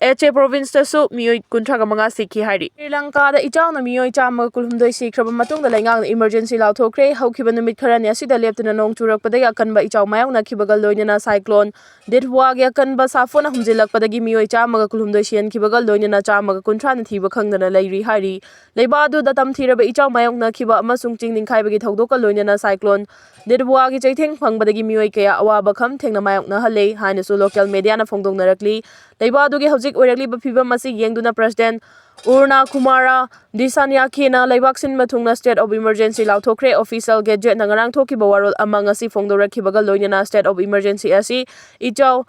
ꯑꯦꯆꯦ ꯄ꯭ꯔꯣꯚꯤꯟꯁꯇꯁꯨ ꯃꯤꯑꯣꯏ ꯀꯨꯟꯊ꯭ꯔꯥꯒ ꯃꯉꯥ ꯁꯤꯈꯤ ꯍꯥꯏꯔꯤ꯫ ꯁ꯭ꯔꯤ ꯂꯪꯀꯥꯗ ꯏꯆꯥꯎꯅ ꯃꯤꯑꯣꯏ ꯆꯥꯝꯃꯒ ꯀꯨꯟꯍꯨꯝꯗꯣꯏ ꯁꯤꯈ꯭ꯔꯕ ꯃꯇꯨꯡꯗ ꯂꯩꯉꯥꯛꯅ ꯏꯃꯔꯖꯦꯟꯁꯤ ꯂꯥꯎꯊꯣꯛꯈ꯭ꯔꯦ꯫ ꯍꯧꯈꯤꯕ ꯅꯨꯃꯤꯠ ꯈꯔꯅꯤ ꯑꯁꯤꯗ ꯂꯦꯞꯇꯅ ꯅꯣꯡ ꯆꯨꯔꯛꯄꯗꯒꯤ ꯑꯀꯟꯕ ꯏꯆꯥꯎ ꯃꯥꯌꯣꯛꯅꯈꯤꯕꯒ ꯂꯣꯏꯅꯅ ꯁꯥꯏꯀ꯭ꯂꯣꯟ ꯗꯤꯠꯋꯥꯒꯤ ꯑꯀꯟꯕ ꯁꯥꯐꯨꯅ ꯍꯨꯝꯖꯤꯜꯂꯛꯄꯗꯒꯤ ꯃꯤꯑꯣꯏ ꯆꯥꯝꯃꯒ ꯀꯨꯟꯍꯨꯝꯗꯣꯏ ꯁꯤꯍꯟꯈꯤꯕꯒ ꯂꯣꯏꯅꯅ ꯆꯥꯝꯃꯒ ꯀꯨꯟꯊ꯭ꯔꯥꯅ ꯊꯤꯕ ꯈꯪꯗꯅ ꯂꯩꯔꯤ ꯍꯥꯏꯔꯤ꯫ ꯂꯩꯕꯥꯛ ꯑꯗꯨꯗ ꯇꯝꯊꯤꯔꯕ ꯏꯆꯥꯎ ꯃꯥꯌꯣꯛꯅꯈꯤꯕ ꯑꯃꯁꯨꯡ ꯆꯤꯡ ꯅꯤꯡꯈꯥꯏꯕꯒꯤ ꯊꯧꯗꯣꯛꯀ ꯂꯣꯏꯅꯅ ꯁꯥꯏꯀ꯭ꯂꯣꯟ ꯗꯤꯠꯋꯥꯒꯤ ꯆꯩꯊꯦꯡ ꯐꯪꯕꯗꯒꯤ ꯃꯤꯑꯣꯏ ꯀꯌꯥ ꯑꯋꯥꯕ ꯈꯝ ꯊꯦꯡꯅ ꯃꯥꯌꯣꯛꯅꯍꯜꯂꯦ ꯍꯥꯏꯅꯁꯨ ꯂꯣꯀꯦꯜ ꯃꯦꯗꯤꯌꯥꯅ ꯐꯣꯡꯗꯣꯛꯅꯔꯛꯂꯤ꯫ ꯂꯩꯕꯥꯛ ꯑꯗꯨꯒꯤ ꯍꯧꯖꯤꯛ ꯑꯣꯏꯔꯛꯂꯤꯕ ꯐꯤꯕꯝ ꯑꯁꯤ ꯌꯦꯡꯗꯨꯅ ꯄ꯭ꯔꯁꯤꯗꯦꯟ ꯎꯔꯅꯥ ꯀꯨꯃꯥꯔꯥ ꯗꯤꯁꯥꯅꯤꯌꯥꯈꯤꯅ ꯂꯩꯕꯥꯛ ꯁꯤꯟꯕ ꯊꯨꯡꯅ state of emergency ꯂꯥꯎꯊꯣꯛꯈ꯭ꯔꯦ꯫ Official gazetteꯅ ꯉꯔꯥꯡ ꯊꯣꯛꯈꯤꯕ ꯋꯥꯔꯣꯜ ꯑꯃ ꯉꯁꯤ ꯐꯣꯡꯗꯣꯔꯛꯈꯤꯕꯒ ꯂꯣꯏꯅꯅ state of emergency ꯑꯁꯤ ꯏꯆꯥꯎ,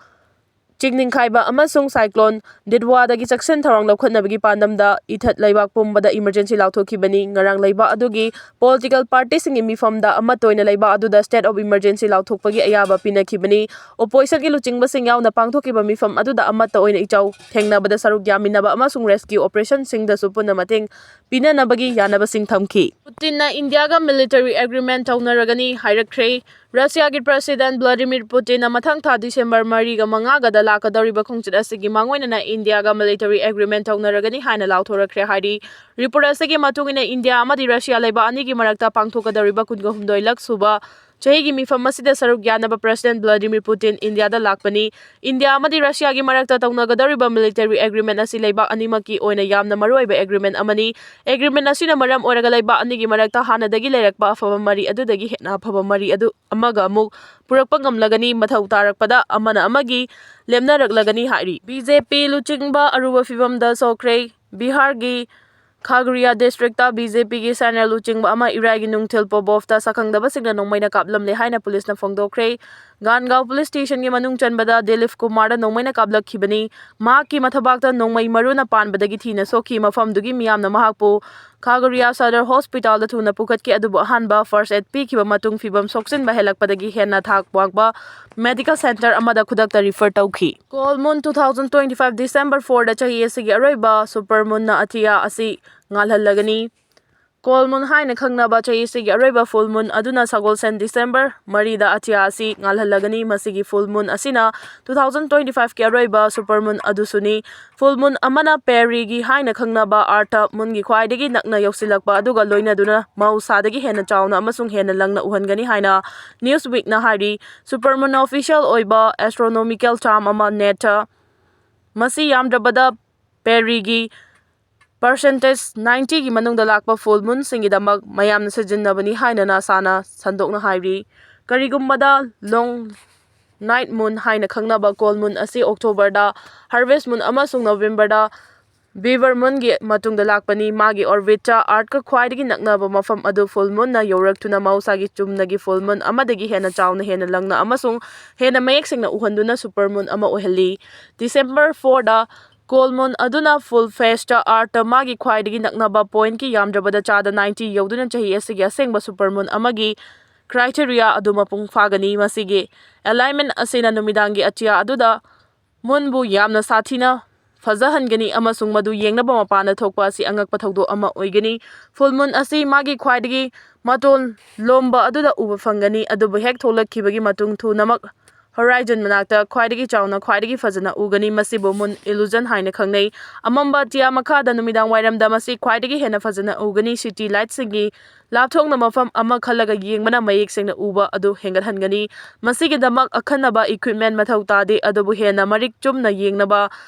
ꯆꯤꯡ ꯅꯤꯡꯈꯥꯏꯕ ꯑꯃꯁꯨꯡ ꯁꯥꯏꯀ꯭ꯂꯣꯟ ꯗꯤꯠꯋꯥꯗꯒꯤ ꯆꯦꯛꯁꯤꯟ ꯊꯧꯔꯥꯡ ꯂꯧꯈꯠꯅꯕꯒꯤ ꯄꯥꯟꯗꯝꯗ ꯏꯊꯠ ꯂꯩꯕꯥꯛ ꯄꯨꯝꯕꯗ emergency ꯂꯥꯎꯊꯣꯛꯈꯤꯕꯅꯤ꯫ ꯉꯔꯥꯡ ꯂꯩꯕꯥꯛ ꯑꯗꯨꯒꯤ political partyꯁꯤꯡꯒꯤ ꯃꯤꯐꯝꯗ ꯑꯃꯠꯇ ꯑꯣꯏꯅ ꯂꯩꯕꯥꯛ ꯑꯗꯨꯗ state of emergency ꯂꯥꯎꯊꯣꯛꯄꯒꯤ ꯑꯌꯥꯕ ꯄꯤꯅꯈꯤꯕꯅꯤ꯫ Oppositionꯒꯤ ꯂꯨꯆꯤꯡꯕꯁꯤꯡ ꯌꯥꯎꯅ ꯄꯥꯡꯊꯣꯛꯈꯤꯕ ꯃꯤꯐꯝ ꯑꯗꯨꯗ ꯑꯃꯠꯇ ꯑꯣꯏꯅ ꯏꯆꯥꯎ ꯊꯦꯡꯅꯕꯗ ꯁꯔꯨꯛ ꯌꯥꯃꯤꯟꯅꯕ ꯑꯃꯁꯨꯡ rescue operationꯁꯤꯡꯗꯁꯨ ꯄꯨꯟꯅ ꯃꯇꯦꯡ ꯄꯤꯅꯅꯕꯒꯤ ꯌꯥꯅꯕꯁꯤꯡ ꯊꯝꯈꯤ꯫ ꯄꯨꯇꯤꯟꯅ ꯏꯟꯗꯤꯌꯥꯒ military agreement ꯇꯧꯅꯔꯒꯅꯤ ꯍꯥꯏꯔꯛꯈ꯭ꯔꯦ꯫ ꯔꯁꯤꯌꯥꯒꯤ ꯄ꯭ꯔꯁꯤꯗꯦꯟ ꯚ꯭ꯂꯥꯗꯤꯃꯤꯔ ꯄꯨꯇꯤꯟꯅ ꯃꯊꯪ ꯊꯥ ꯗꯤꯁꯦꯝꯕꯔ ꯃꯔꯤꯒ ꯃꯉꯥꯒꯗ ꯂꯥꯛꯀꯗꯧꯔꯤꯕ ꯈꯣꯡꯆꯠ ꯑꯁꯤꯒꯤ ꯃꯥꯡꯑꯣꯏꯅꯅ ꯏꯟꯗꯤꯌꯥꯒ military agreement ꯇꯧꯅꯔꯒꯅꯤ ꯍꯥꯏꯅ ꯂꯥꯎꯊꯣꯔꯛꯈ꯭ꯔꯦ ꯍꯥꯏꯔꯤ꯫ Report ꯑꯁꯤꯒꯤ ꯃꯇꯨꯡ ꯏꯟꯅ ꯏꯟꯗꯤꯌꯥ ꯑꯃꯗꯤ ꯔꯁꯤꯌꯥ ꯂꯩꯕꯥꯛ ꯑꯅꯤꯒꯤ ꯃꯔꯛꯇ ꯄꯥꯡꯊꯣꯛꯀꯗꯧꯔꯤꯕ ꯀꯨꯟꯒ ꯍꯨꯝꯗꯣꯏꯂꯛ ꯁꯨꯕ ꯆꯍꯤꯒꯤ ꯃꯤꯐꯝ ꯑꯁꯤꯗ ꯁꯔꯨꯛ ꯌꯥꯅꯕ ꯄ꯭ꯔꯁꯤꯗꯦꯟ ꯚ꯭ꯂꯥꯗꯤꯃꯤꯔ ꯄꯨꯇꯤꯟ ꯏꯟꯗꯤꯌꯥꯗ ꯂꯥꯛꯄꯅꯤ꯫ ꯏꯟꯗꯤꯌꯥ ꯑꯃꯗꯤ ꯔꯁꯤꯌꯥꯒꯤ ꯃꯔꯛꯇ ꯇꯧꯅꯒꯗꯧꯔꯤꯕ military agreement ꯑꯁꯤ ꯂꯩꯕꯥꯛ ꯑꯅꯤꯃꯛꯀꯤ ꯑꯣꯏꯅ ꯌꯥꯝꯅ ꯃꯔꯨꯑꯣꯏꯕ agreement ꯑꯃꯅꯤ꯫ Agreement ꯑꯁꯤꯅ ꯃꯔꯝ ꯑꯣꯏꯔꯒ ꯂꯩꯕꯥꯛ ꯑꯅꯤꯒꯤ ꯃꯔꯛꯇ ꯍꯥꯟꯅꯗꯒꯤ ꯂꯩꯔꯛꯄ ꯑꯐꯕ ꯃꯔꯤ ꯑꯗꯨꯗꯒꯤ ꯍꯦꯟꯅ ꯑꯐꯕ ꯃꯔꯤ ꯑꯗꯨ ꯑꯃꯒ ꯑꯃꯨꯛ ꯄꯨꯔꯛꯄ ꯉꯝꯂꯒꯅꯤ, ꯃꯊꯧ ꯇꯥꯔꯛꯄꯗ ꯑꯃꯅ ꯑꯃꯒꯤ ꯂꯦꯝꯅꯔꯛꯂꯒꯅꯤ ꯍꯥꯏꯔꯤ꯫ ꯕꯤ ꯖꯦ ꯄꯤ ꯂꯨꯆꯤꯡꯕ ꯑꯔꯨꯕ ꯐꯤꯕꯝꯗ ꯁꯣꯛꯈ꯭ꯔꯦ꯫ ꯕꯤꯍꯥꯔꯒꯤ ꯈꯥꯒꯔꯤꯌꯥ districtꯇ ꯕꯤ ꯖꯦ ꯄꯤꯒꯤ senior ꯂꯨꯆꯤꯡꯕ ꯑꯃ ꯏꯔꯥꯏꯒꯤ ꯅꯨꯡꯊꯤꯜ ꯄꯣꯕꯣꯐꯇ ꯁꯛꯈꯪꯗꯕꯁꯤꯡꯅ ꯅꯣꯡꯃꯩꯅ ꯀꯥꯞꯂꯝꯂꯦ ꯍꯥꯏꯅ ꯄꯨꯂꯤꯁꯅ ꯐꯣꯡꯗꯣꯛꯈ꯭ꯔꯦ꯫ ꯒꯥꯟꯒꯥꯎ ꯄꯨꯂꯤꯁ ꯁ꯭ꯇꯦꯁꯟꯒꯤ ꯃꯅꯨꯡ ꯆꯟꯕꯗ ꯗꯤꯂꯤꯞ ꯀꯨꯃꯥꯔꯗ ꯅꯣꯡꯃꯩꯅ ꯀꯥꯞꯂꯛꯈꯤꯕꯅꯤ꯫ ꯃꯍꯥꯛꯀꯤ ꯃꯊꯕꯥꯛꯇ ꯅꯣꯡꯃꯩ ꯃꯔꯨꯅ ꯄꯥꯟꯕꯗꯒꯤ ꯊꯤꯅ ꯁꯣꯛꯈꯤ꯫ ꯃꯐꯝꯗꯨꯒꯤ ꯃꯤꯌꯥꯝꯅ ꯃꯍꯥꯛꯄꯨ ꯈꯥꯒꯔꯤꯌꯥ ꯁꯗꯔ ꯍꯣꯁꯄꯤꯇꯥꯜꯗ ꯊꯨꯅ ꯄꯨꯈꯠꯈꯤ, ꯑꯗꯨꯕꯨ ꯑꯍꯥꯟꯕ first aid ꯄꯤꯈꯤꯕ ꯃꯇꯨꯡ ꯐꯤꯕꯝ ꯁꯣꯛꯆꯤꯟꯕ ꯍꯦꯜꯂꯛꯄꯗꯒꯤ ꯍꯦꯟꯅ ꯊꯥꯛ ꯋꯥꯡꯕ medical center ꯑꯃꯗ ꯈꯨꯗꯛꯇ refer ꯇꯧꯈꯤ꯫ Full moon two thousand twenty-five December fourꯗ ꯆꯍꯤ ꯑꯁꯤꯒꯤ ꯑꯔꯣꯏꯕ super moonꯅ ꯑꯇꯤꯌꯥ ꯑꯁꯤ ꯉꯥꯜꯍꯜꯂꯒꯅꯤ꯫ Coal moon ꯍꯥꯏꯅ ꯈꯪꯅꯕ ꯆꯍꯤꯁꯤꯒꯤ ꯑꯔꯣꯏꯕ full moon ꯑꯗꯨꯅ ꯁꯒꯣꯜꯁꯦꯟ December ꯃꯔꯤꯗ ꯑꯇꯤꯌꯥ ꯑꯁꯤ ꯉꯥꯜꯍꯜꯂꯒꯅꯤ꯫ ꯃꯁꯤꯒꯤ full moon ꯑꯁꯤꯅ two thousand twenty five ꯀꯤ ꯑꯔꯣꯏꯕ super moon ꯑꯗꯨꯁꯨꯅꯤ꯫ Full moon ꯑꯃꯅ ꯄꯦꯔꯤꯒꯤ ꯍꯥꯏꯅ ꯈꯪꯅꯕ earth moonꯒꯤ ꯈ꯭ꯋꯥꯏꯗꯒꯤ ꯅꯛꯅ ꯌꯧꯁꯤꯜꯂꯛꯄ ꯑꯗꯨꯒ ꯂꯣꯏꯅꯗꯨꯅ ꯃꯍꯧꯁꯥꯗꯒꯤ ꯍꯦꯟꯅ ꯆꯥꯎꯅ ꯑꯃꯁꯨꯡ ꯍꯦꯟꯅ ꯂꯪꯅ ꯎꯍꯟꯒꯅꯤ ꯍꯥꯏꯅ Newsweekꯅ ꯍꯥꯏꯔꯤ꯫ Super moon official ꯑꯣꯏꯕ astronomical term ꯑꯃ Nature꯫ ꯃꯁꯤ ꯌꯥꯝꯗ꯭ꯔꯕꯗ ꯄꯦꯔꯤꯒꯤ percentage ninetyꯒꯤ ꯃꯅꯨꯡꯗ ꯂꯥꯛꯄ full moonꯁꯤꯡꯒꯤꯗꯃꯛ ꯃꯌꯥꯝꯅ ꯁꯤꯖꯤꯟꯅꯕꯅꯤ ꯍꯥꯏꯅ NASAꯅ ꯁꯟꯗꯣꯛꯅ ꯍꯥꯏꯔꯤ꯫ ꯀꯔꯤꯒꯨꯝꯕꯗ long night moon ꯍꯥꯏꯅ ꯈꯪꯅꯕ coal moon ꯑꯁꯤ Octoberꯗ harvest moon ꯑꯃꯁꯨꯡ Novemberꯗ beaver moonꯒꯤ ꯃꯇꯨꯡꯗ ꯂꯥꯛꯄꯅꯤ꯫ ꯃꯥꯒꯤ orbitꯇ earthꯀ ꯈ꯭ꯋꯥꯏꯗꯒꯤ ꯅꯛꯅꯕ ꯃꯐꯝ ꯑꯗꯨ full moonꯅ ꯌꯧꯔꯛꯇꯨꯅ ꯃꯍꯧꯁꯥꯒꯤ ꯆꯨꯝꯅꯒꯤ full moon ꯑꯃꯗꯒꯤ ꯍꯦꯟꯅ ꯆꯥꯎꯅ, ꯍꯦꯟꯅ ꯂꯪꯅ ꯑꯃꯁꯨꯡ ꯍꯦꯟꯅ ꯃꯌꯦꯛ ꯁꯦꯡꯅ ꯎꯍꯟꯗꯨꯅ super moon ꯑꯃ ꯑꯣꯏꯍꯜꯂꯤ꯫ December fourꯗ coal moon ꯑꯗꯨꯅ full phaseꯇ earthꯇ ꯃꯥꯒꯤ ꯈ꯭ꯋꯥꯏꯗꯒꯤ ꯅꯛꯅꯕ pointꯀꯤ ꯌꯥꯝꯗ꯭ꯔꯕꯗ ꯆꯥꯗ ninety ꯌꯧꯗꯨꯅ ꯆꯍꯤ ꯑꯁꯤꯒꯤ ꯑꯁꯦꯡꯕ super moon ꯑꯃꯒꯤ criteria ꯑꯗꯨ ꯃꯄꯨꯡ ꯐꯥꯒꯅꯤ꯫ ꯃꯁꯤꯒꯤ alignment ꯑꯁꯤꯅ ꯅꯨꯃꯤꯗꯥꯡꯒꯤ ꯑꯇꯤꯌꯥ ꯑꯗꯨꯗ moonꯕꯨ ꯌꯥꯝꯅ ꯁꯥꯊꯤꯅ ꯐꯖꯍꯟꯒꯅꯤ ꯑꯃꯁꯨꯡ ꯃꯗꯨ ꯌꯦꯡꯅꯕ ꯃꯄꯥꯟꯗ ꯊꯣꯛꯄ ꯑꯁꯤ ꯑꯉꯛꯄ ꯊꯧꯗꯣꯛ ꯑꯃ ꯑꯣꯏꯒꯅꯤ꯫ Full moon ꯑꯁꯤ ꯃꯥꯒꯤ ꯈ꯭ꯋꯥꯏꯗꯒꯤ ꯃꯇꯣꯟ ꯂꯣꯝꯕ ꯑꯗꯨꯗ ꯎꯕ ꯐꯪꯒꯅꯤ, ꯑꯗꯨꯕꯨ ꯍꯦꯛ ꯊꯣꯛꯂꯛꯈꯤꯕꯒꯤ ꯃꯇꯨꯡ ꯊꯨꯅꯃꯛ horizon ꯃꯅꯥꯛꯇ ꯈ꯭ꯋꯥꯏꯗꯒꯤ ꯆꯥꯎꯅ, ꯈ꯭ꯋꯥꯏꯗꯒꯤ ꯐꯖꯅ ꯎꯒꯅꯤ꯫ ꯃꯁꯤꯕꯨ moon illusion ꯍꯥꯏꯅ ꯈꯪꯅꯩ꯫ ꯑꯃꯝꯕ ꯑꯇꯤꯌꯥ ꯃꯈꯥꯗ ꯅꯨꯃꯤꯗꯥꯡ ꯋꯥꯏꯔꯝꯗ ꯃꯁꯤ ꯈ꯭ꯋꯥꯏꯗꯒꯤ ꯍꯦꯟꯅ ꯐꯖꯅ ꯎꯒꯅꯤ꯫ City lightꯁꯤꯡꯒꯤ ꯂꯥꯞꯊꯣꯛꯅ ꯃꯐꯝ ꯑꯃ ꯈꯜꯂꯒ ꯌꯦꯡꯕꯅ ꯃꯌꯦꯛ ꯁꯦꯡꯅ ꯎꯕ ꯑꯗꯨ ꯍꯦꯟꯒꯠꯍꯟꯒꯅꯤ꯫ ꯃꯁꯤꯒꯤꯗꯃꯛ ꯑꯈꯟꯅꯕ equipment ꯃꯊꯧ ꯇꯥꯗꯦ, ꯑꯗꯨꯕꯨ ꯍꯦꯟꯅ ꯃꯔꯤꯛ ꯆꯨꯝꯅ ꯌꯦꯡꯅꯕ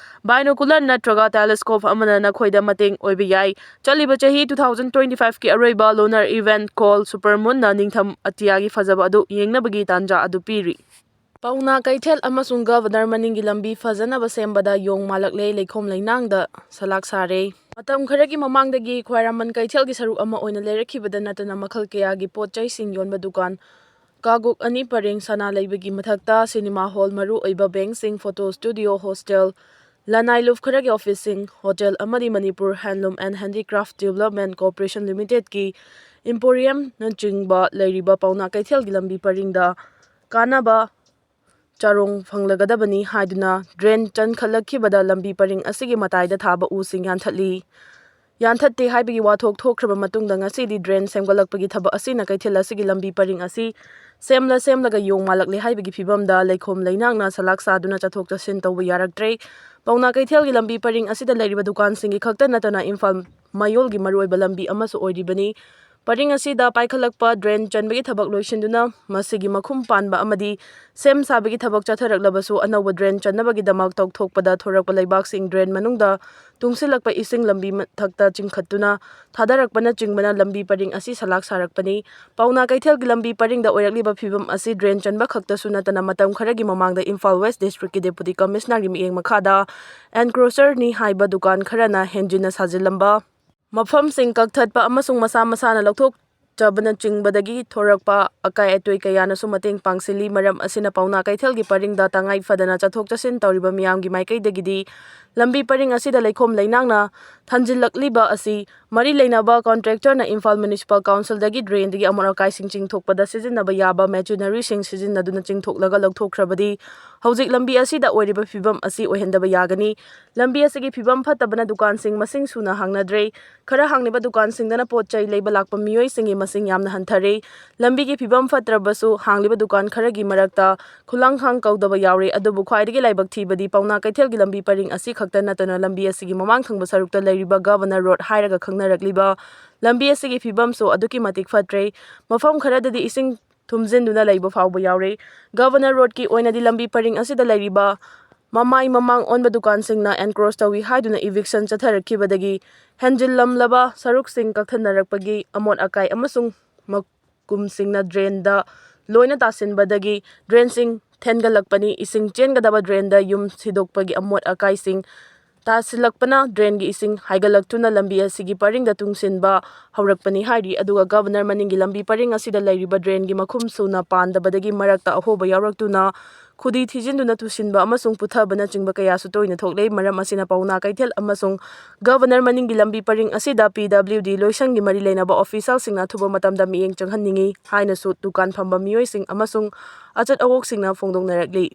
binocular ꯅꯠꯇ꯭ꯔꯒ telescope ꯑꯃꯅ ꯅꯈꯣꯏꯗ ꯃꯇꯦꯡ ꯑꯣꯏꯕ ꯌꯥꯏ꯫ ꯆꯠꯂꯤꯕ ꯆꯍꯤ two thousand twenty fiveꯀꯤ ꯑꯔꯣꯏꯕ lunar event called super moonꯅ ꯅꯤꯡꯊꯝ ꯑꯇꯤꯌꯥꯒꯤ ꯐꯖꯕ ꯑꯗꯨ ꯌꯦꯡꯅꯕꯒꯤ ꯇꯥꯟꯖꯥ ꯑꯗꯨ ꯄꯤꯔꯤ꯫ ꯄꯥꯎꯅꯥ ꯀꯩꯊꯦꯜ ꯑꯃꯁꯨꯡ ꯒꯕꯔꯅꯔ ꯃꯅꯤꯡꯒꯤ ꯂꯝꯕꯤ ꯐꯖꯅꯕ ꯁꯦꯝꯕꯗ ꯌꯣꯡ ꯃꯥꯂꯛꯂꯦ, ꯂꯩꯈꯣꯝ ꯂꯩꯅꯥꯡꯗ ꯁꯂꯥꯛ ꯁꯥꯔꯦ꯫ ꯃꯇꯝ ꯈꯔꯒꯤ ꯃꯃꯥꯡꯗꯒꯤ ꯈ꯭ꯋꯥꯏꯔꯝꯕꯟ ꯀꯩꯊꯦꯜꯒꯤ ꯁꯔꯨꯛ ꯑꯃ ꯑꯣꯏꯅ ꯂꯩꯔꯛꯈꯤꯕꯗ ꯅꯠꯇꯅ ꯃꯈꯜ ꯀꯌꯥꯒꯤ ꯄꯣꯠ ꯆꯩꯁꯤꯡ ꯌꯣꯟꯕ ꯗꯨꯀꯥꯟ, ꯀꯥꯒꯣꯛ ꯑꯅꯤ ꯄꯔꯦꯡ, ꯁꯅꯥ ꯂꯩꯕꯒꯤ ꯃꯊꯛꯇ cinema hall, ꯃꯔꯨ ꯑꯣꯏꯕ bankꯁꯤꯡ, photo studio, hostel, ꯂꯅꯥꯏ ꯂꯨꯞ ꯈꯔꯒꯤ officeꯁꯤꯡ, hotel ꯑꯃꯗꯤ Manipur Handloom and Handicraft Development Corporation Limitedꯀꯤ emporiumꯅꯆꯤꯡꯕ ꯂꯩꯔꯤꯕ ꯄꯥꯎꯅꯥ ꯀꯩꯊꯦꯜꯒꯤ ꯂꯝꯕꯤ ꯄꯔꯤꯡꯗ ꯀꯥꯟꯅꯕ ꯆꯥꯔꯣꯡ ꯐꯪꯂꯒꯗꯕꯅꯤ ꯍꯥꯏꯗꯨꯅ drain ꯆꯟꯈꯠꯂꯛꯈꯤꯕꯗ ꯂꯝꯕꯤ ꯄꯔꯤꯡ ꯑꯁꯤꯒꯤ ꯃꯇꯥꯏꯗ ꯊꯥꯕ ꯎꯁꯤꯡ ꯌꯥꯟꯊꯠꯂꯤ꯫ ꯌꯥꯟꯊꯠꯇꯦ ꯍꯥꯏꯕꯒꯤ ꯋꯥꯊꯣꯛ ꯊꯣꯛꯈ꯭ꯔꯕ ꯃꯇꯨꯡꯗ ꯉꯁꯤꯗꯤ ꯗ꯭ꯔꯦꯟ ꯁꯦꯝꯒꯠꯂꯛꯄꯒꯤ ꯊꯕꯛ ꯑꯁꯤꯅ ꯀꯩꯊꯦꯜ ꯑꯁꯤꯒꯤ ꯂꯝꯕꯤ ꯄꯔꯤꯡ ꯑꯁꯤ ꯁꯦꯝꯂ ꯁꯦꯝꯂꯒ ꯌꯣꯡ ꯃꯥꯜꯂꯛꯂꯦ ꯍꯥꯏꯕꯒꯤ ꯐꯤꯕꯝꯗ ꯂꯩꯈꯣꯝ ꯂꯩꯅꯥꯡꯅ ꯁꯂꯥꯛ ꯁꯥꯗꯨꯅ ꯆꯠꯊꯣꯛ ꯆꯠꯁꯤꯟ ꯇꯧꯕ ꯌꯥꯔꯛꯇ꯭ꯔꯦ꯫ ꯄꯥꯎꯅꯥ ꯀꯩꯊꯦꯜꯒꯤ ꯂꯝꯕꯤ ꯄꯔꯤꯡ ꯑꯁꯤꯗ ꯂꯩꯔꯤꯕ ꯗꯨꯀꯥꯟꯁꯤꯡꯒꯤ ꯈꯛꯇ ꯅꯠꯇꯅ ꯏꯝꯐꯥꯜ ꯃꯌꯣꯜꯒꯤ ꯃꯔꯨꯑꯣꯏꯕ ꯂꯝꯕꯤ ꯑꯃꯁꯨ ꯑꯣꯏꯔꯤꯕꯅꯤ꯫ ꯄꯔꯤꯡ ꯑꯁꯤꯗ ꯄꯥꯏꯈꯠꯂꯛꯄ ꯗ꯭ꯔꯦꯟ ꯆꯟꯕꯒꯤ ꯊꯕꯛ ꯂꯣꯏꯁꯤꯟꯗꯨꯅ ꯃꯁꯤꯒꯤ ꯃꯈꯨꯝ ꯄꯥꯟꯕ ꯑꯃꯗꯤ ꯁꯦꯝ ꯁꯥꯕꯒꯤ ꯊꯕꯛ ꯆꯠꯊꯔꯛꯂꯕꯁꯨ ꯑꯅꯧꯕ ꯗ꯭ꯔꯦꯟ ꯆꯟꯅꯕꯒꯤꯗꯃꯛ ꯇꯧꯊꯣꯛꯄꯗ ꯊꯣꯔꯛꯄ ꯂꯩꯕꯥꯛꯁꯤꯡ ꯗ꯭ꯔꯦꯟ ꯃꯅꯨꯡꯗ ꯇꯨꯡꯁꯤꯜꯂꯛꯄ ꯏꯁꯤꯡ ꯂꯝꯕꯤ ꯃꯊꯛꯇ ꯆꯤꯡꯈꯠꯇꯨꯅ ꯊꯥꯗꯔꯛꯄꯅꯆꯤꯡꯕꯅ ꯂꯝꯕꯤ ꯄꯔꯤꯡ ꯑꯁꯤ ꯁꯂꯥꯛ ꯁꯥꯔꯛꯄꯅꯤ꯫ ꯄꯥꯎꯅꯥ ꯀꯩꯊꯦꯜꯒꯤ ꯂꯝꯕꯤ ꯄꯔꯤꯡꯗ ꯑꯣꯏꯔꯛꯂꯤꯕ ꯐꯤꯕꯝ ꯑꯁꯤ ꯗ꯭ꯔꯦꯟ ꯆꯟꯕ ꯈꯛꯇꯁꯨ ꯅꯠꯇꯅ ꯃꯇꯝ ꯈꯔꯒꯤ ꯃꯃꯥꯡꯗ ꯏꯝꯐꯥꯜ ꯋꯦꯁ ꯗꯤꯁꯇ꯭ꯔꯤꯛꯀꯤ ꯗꯦꯄꯨꯇꯤ ꯀꯃꯤꯁꯅꯔꯒꯤ ꯃꯤꯠꯌꯦꯡ ꯃꯈꯥꯗ ꯑꯦꯟꯀ꯭ꯔꯣꯆꯔꯅꯤ ꯍꯥꯏꯕ ꯗꯨꯀꯥꯟ ꯈꯔꯅ ꯍꯦꯟꯖꯤꯟꯅ ꯁꯥꯖꯤꯜꯂꯝꯕ, ꯃꯐꯝꯁꯤꯡ ꯀꯛꯊꯠꯄ ꯑꯃꯁꯨꯡ ꯃꯁꯥ ꯃꯁꯥꯅ ꯂꯧꯊꯣꯛꯆꯕꯅꯆꯤꯡꯕꯗꯒꯤ ꯊꯣꯔꯛꯄ ꯑꯀꯥꯏ ꯑꯇꯣꯏ ꯀꯌꯥꯅꯁꯨ ꯃꯇꯦꯡ ꯄꯥꯡꯁꯤꯜꯂꯤ꯫ ꯃꯔꯝ ꯑꯁꯤꯅ ꯄꯥꯎꯅꯥ ꯀꯩꯊꯦꯜꯒꯤ ꯄꯔꯤꯡꯗ ꯇꯉꯥꯏ ꯐꯗꯅ ꯆꯠꯊꯣꯛ ꯆꯠꯁꯤꯟ ꯇꯧꯔꯤꯕ ꯃꯤꯌꯥꯝꯒꯤ ꯃꯥꯏꯀꯩꯗꯒꯤꯗꯤ ꯂꯝꯕꯤ ꯄꯔꯤꯡ ꯑꯁꯤꯗ ꯂꯩꯈꯣꯝ ꯂꯩꯅꯥꯡꯅ ꯊꯟꯖꯤꯜꯂꯛꯂꯤꯕ ꯑꯁꯤ ꯃꯔꯤ ꯂꯩꯅꯕ ꯀꯣꯟꯇ꯭ꯔꯦꯛꯇꯔꯅ ꯏꯝꯐꯥꯜ ꯃ꯭ꯌꯨꯅꯤꯁꯤꯄꯥꯜ ꯀꯥꯎꯟꯁꯤꯜꯗꯒꯤ ꯗ꯭ꯔꯦꯟꯗꯒꯤ ꯑꯃꯣꯠ ꯑꯀꯥꯏꯁꯤꯡ ꯆꯤꯡꯊꯣꯛꯄꯗ ꯁꯤꯖꯤꯟꯅꯕ ꯌꯥꯕ ꯃꯦꯆꯤꯅꯔꯤꯁꯤꯡ ꯁꯤꯖꯤꯟꯅꯗꯨꯅ ꯆꯤꯡꯊꯣꯛꯂꯒ ꯂꯧꯊꯣꯛꯈ꯭ꯔꯕꯗꯤ ꯍꯧꯖꯤꯛ ꯂꯝꯕꯤ ꯑꯁꯤꯗ ꯑꯣꯏꯔꯤꯕ ꯐꯤꯕꯝ ꯑꯁꯤ ꯑꯣꯏꯍꯟꯗꯕ ꯌꯥꯒꯅꯤ꯫ ꯂꯝꯕꯤ ꯑꯁꯤꯒꯤ ꯐꯤꯕꯝ ꯐꯠꯇꯕꯅ ꯗꯨꯀꯥꯟꯁꯤꯡ ꯃꯁꯤꯡ ꯁꯨꯅ ꯍꯥꯡꯅꯗ꯭ꯔꯦ꯫ ꯈꯔ ꯍꯥꯡꯂꯤꯕ ꯗꯨꯀꯥꯟꯁꯤꯡꯗꯅ ꯄꯣꯠ ꯆꯩ ꯂꯩꯕ ꯂꯥꯛꯄ ꯃꯤꯑꯣꯏꯁꯤꯡꯒꯤ ꯃꯁꯤꯡ ꯌꯥꯝꯅ ꯍꯟꯊꯔꯦ꯫ ꯂꯝꯕꯤꯒꯤ ꯐꯤꯕꯝ ꯐꯠꯇ꯭ꯔꯕꯁꯨ ꯍꯥꯡꯂꯤꯕ ꯗꯨꯀꯥꯟ ꯈꯔꯒꯤ ꯃꯔꯛꯇ ꯈꯨꯂꯥꯡꯈꯥꯡ ꯀꯧꯗꯕ ꯌꯥꯎꯔꯦ꯫ ꯑꯗꯨꯕꯨ ꯈ꯭ꯋꯥꯏꯗꯒꯤ ꯂꯥꯏꯕꯛ ꯊꯤꯕꯗꯤ ꯄꯥꯎꯅꯥ ꯀꯩꯊꯦꯜꯒꯤ ꯂꯝꯕꯤ ꯄꯔꯤꯡ ꯑꯁꯤ ꯈꯛꯇ ꯅꯠꯇꯅ ꯂꯝꯕꯤ ꯑꯁꯤꯒꯤ ꯃꯃꯥꯡ ꯊꯪꯕ ꯁꯔꯨꯛꯇ ꯂꯩꯔꯤꯕ ꯒꯚꯔꯅꯔ ꯔꯣꯗ ꯍꯥꯏꯔꯒ ꯈꯪꯅꯔꯛꯂꯤꯕ ꯂꯝꯕꯤ ꯑꯁꯤꯒꯤ ꯐꯤꯕꯝꯁꯨ ꯑꯗꯨꯛꯀꯤ ꯃꯇꯤꯛ ꯐꯠꯇ꯭ꯔꯦ꯫ ꯃꯐꯝ ꯈꯔꯗꯗꯤ ꯏꯁꯤꯡ ꯊꯨꯝꯖꯤꯟꯗꯨꯅ ꯂꯩꯕ ꯐꯥꯎꯕ ꯌꯥꯎꯔꯦ꯫ ꯒꯚꯔꯅꯔ ꯔꯣꯗꯀꯤ ꯑꯣꯏꯅꯗꯤ ꯂꯝꯕꯤ ꯄꯔꯤꯡ ꯑꯁꯤꯗ ꯂꯩꯔꯤꯕ ꯃꯃꯥꯏ ꯃꯃꯥꯡ ꯑꯣꯟꯕ ꯗꯨꯀꯥꯟꯁꯤꯡꯅ ꯑꯦꯟꯀ꯭ꯔꯣꯆ ꯇꯧꯏ ꯍꯥꯏꯗꯨꯅ ꯏꯚꯤꯛꯁꯟ ꯆꯠꯊꯔꯛꯈꯤꯕꯗꯒꯤ ꯍꯦꯟꯖꯤꯜꯂꯝꯂꯕ ꯁꯔꯨꯛꯁꯤꯡ ꯀꯛꯊꯠꯅꯔꯛꯄꯒꯤ ꯑꯃꯣꯠ ꯑꯀꯥꯏ ꯑꯃꯁꯨꯡ ꯃꯀꯨꯝꯁꯤꯡꯅ ꯗ꯭ꯔꯦꯟꯗ ꯂꯣꯏꯅ ꯇꯥꯁꯤꯟꯕꯗꯒꯤ ꯗ꯭ꯔꯦꯟꯁꯤꯡ ꯊꯦꯟꯒꯠꯂꯛꯄꯅꯤ꯫ ꯏꯁꯤꯡ ꯆꯦꯟꯒꯗꯕ ꯗ꯭ꯔꯦꯟꯗ ꯌꯨꯝ ꯁꯤꯗꯣꯛꯄꯒꯤ ꯑꯃꯣꯠ ꯑꯀꯥꯏꯁꯤꯡ ꯇꯥꯁꯤꯜꯂꯛꯄꯅ ꯗ꯭ꯔꯦꯟꯒꯤ ꯏꯁꯤꯡ ꯍꯥꯏꯒꯠꯂꯛꯇꯨꯅ ꯂꯝꯕꯤ ꯑꯁꯤꯒꯤ ꯄꯔꯤꯡꯗ ꯇꯨꯡꯁꯤꯟꯕ ꯍꯧꯔꯛꯄꯅꯤ ꯍꯥꯏꯔꯤ꯫ ꯑꯗꯨꯒ ꯒꯚꯔꯅꯔ ꯃꯅꯤꯡꯒꯤ ꯂꯝꯕꯤ ꯄꯔꯤꯡ ꯑꯁꯤꯗ ꯂꯩꯔꯤꯕ ꯗ꯭ꯔꯦꯟꯒꯤ ꯃꯈꯨꯝ ꯁꯨꯅ ꯄꯥꯟꯗꯕꯗꯒꯤ ꯃꯔꯛꯇ ꯑꯍꯣꯕ ꯌꯥꯎꯔꯛꯇꯨꯅ ꯈꯨꯗꯤ ꯊꯤꯖꯤꯟꯗꯨꯅ ꯇꯨꯁꯤꯟꯕ ꯑꯃꯁꯨꯡ ꯄꯨꯊꯕꯅꯆꯤꯡꯕ ꯀꯌꯥꯁꯨ ꯇꯣꯏꯅ ꯊꯣꯛꯂꯦ꯫ ꯃꯔꯝ ꯑꯁꯤꯅ ꯄꯥꯎꯅꯥ ꯀꯩꯊꯦꯜ ꯑꯃꯁꯨꯡ ꯒꯚꯔꯅꯔ ꯃꯅꯤꯡꯒꯤ ꯂꯝꯕꯤ ꯄꯔꯤꯡ ꯑꯁꯤꯗ ꯄꯤ ꯗꯕ꯭ꯂꯤꯎ ꯗꯤ ꯂꯣꯏꯁꯪꯒꯤ ꯃꯔꯤ ꯂꯩꯅꯕ ꯑꯣꯐꯤꯁꯤꯌꯦꯜꯁꯤꯡꯅ ꯑꯊꯨꯕ ꯃꯇꯝꯗ ꯃꯤꯠꯌꯦꯡ ꯆꯪꯍꯟꯅꯤꯡꯏ ꯍꯥꯏꯅꯁꯨ ꯗꯨꯀꯥꯟ ꯐꯝꯕ ꯃꯤꯑꯣꯏꯁꯤꯡ ꯑꯃꯁꯨꯡ ꯑꯆꯠ ꯑꯋꯣꯛꯁꯤꯡꯅ ꯐꯣꯡꯗꯣꯛꯅꯔꯛꯂꯤ꯫